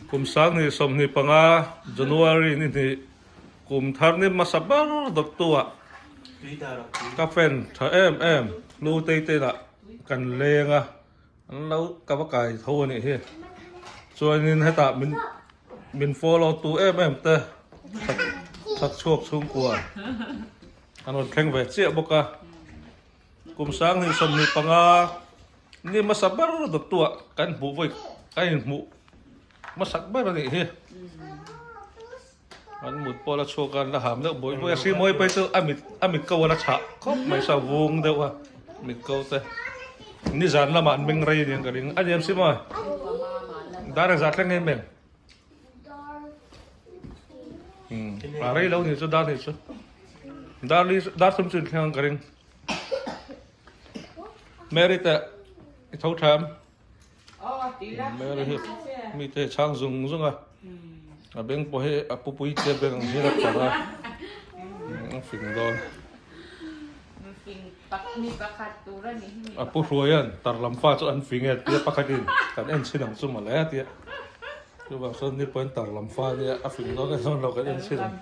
Kum 2025 January ni hnih kum thar ni hmasa ber dawttu ah ka fan tha em em Hlutei te inah kan leng a an lo ka va kai tho a nih hi chuanin hetah min min follow tu em em te chhak chhuak chhungkua an rawn thleng ve chiah bawk a kum 2025 Ni hmasa ber dawttuah kan hmuh vawi kan inhmuh hmasak ber a nih hi. An mut pawh la chhuak a, an la ham deuh buai buai a. Simawi phei chu a mit a mit ko a la chhah khawp mai sa vung deuh a mit ko te. Nizan lamah an meng rei aniang ka ring. A niam Simawi? Dar engzah thleng nge meng? A rei lo nih chu dar nih chu. Dar li dar thum chu inthleng ang ka ring. Mary te i tho tham. Mary hi mi te chhang zung zung a. A beng pawh hi a pupui te beng ang hian a par a. A fing dawn. A pu hruaian tar lam fa chu an fing e tia pakhatin kan en chhin ang chu mawle a tia. Chuvang chuan ni pawhin tar lam fa nia a fing dawn e dawn lo kan en chhin ang.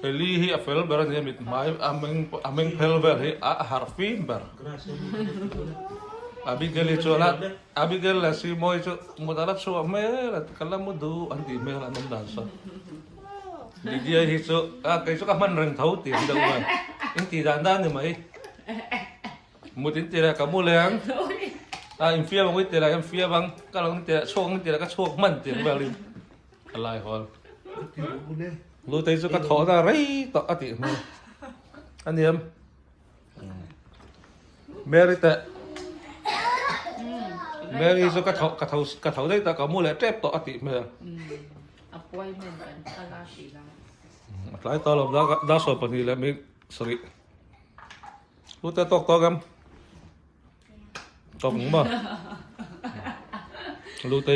Eli hi a fel ber a nia mit hmai a meng a meng phel vel hi a harh fim ber. Abigail hi chuan a Abigail leh Simawii chu mut a la chhuah hmel a ka la mu duh an tih hmel an awm dan sawn. Lydia hi chu a kei chu ka hman reng tho tih ang deuh a in tih dan dan ni mai. Mut in ti leh ka mu leh ang. A in fiam ang i ti leh ka fiam ang ka lang ti leh chhuak ang i ti leh ka chhuak hman tih ang vel in a lai hawl. Lutei chu ka thawh na rei tawh a tih hmel a niam. Mary te Mary chu ka tho ka tho ka tho daih tawh ka mu leh tep tawh a tih hmel. Appointment kan kal a tih lai. A tlai tawh lo dar 12 leh mi sarih. Lute tawk tawk em? Tawk ang maw? Lute.